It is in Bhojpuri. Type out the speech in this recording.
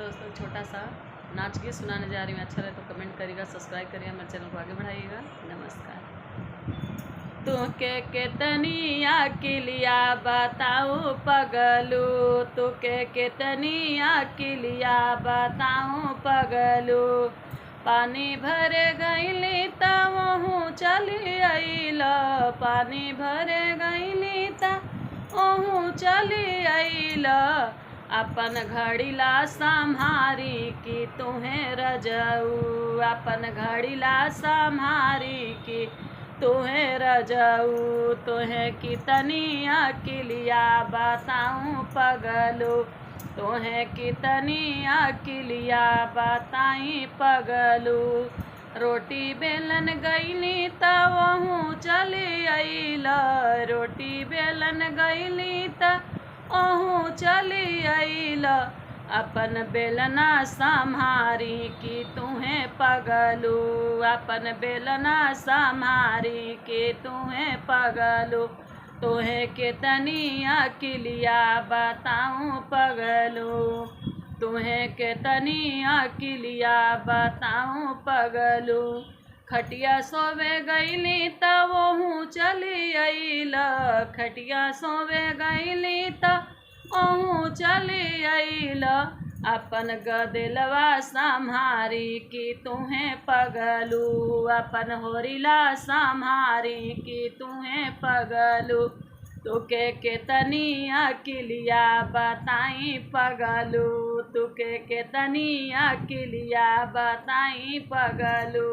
दोस्तों, छोटा सा नाच के सुनाने जा रही हूँ। अच्छा रहे तो कमेंट करिएगा, सब्सक्राइब करिएगा, मेरे चैनल को आगे बढ़ाइएगा। नमस्कार। तुके केतनी अकिलिया बताऊ पगलू, तुके केतनी अकिलिया बताऊ पगलू। पानी भरे गईली त वहूँ चली अइल, पानी भरे गईली त ओहू चली अइल। अपन घड़ीला सम्हारी की तुहे रजऊ, अपन घड़ीला सम्हारी की तुहे रजऊ। तुहे कितनी अकिलिया बताऊँ पगलू, तुहे कितनी अकिलिया बताई पगलू। रोटी बेलन गईली त वहूँ चली अइल, रोटी बेलन गईली त ओहू चली अइल। अपन बेलना सम्हारी की तुहे पगलू, अपन बेलना सम्हारी की तुहे पगलू। तुहे केतनी अकिलिया बताऊँ पगलू, तुहे केतनी अकिलिया बताऊँ पगलू। खटिया सोवे गईली त वहूँ चली अइल, खटिया सोवे गईली त ओहू चली अइल। अपन गदेलवा सम्हारी की तुहे पगलू, अपन होरिला सम्हारी की तुहे पगलू। तुके केतनी अकिलिया बताई पगलू, तुके केतनी अकिलिया बताई पगलू।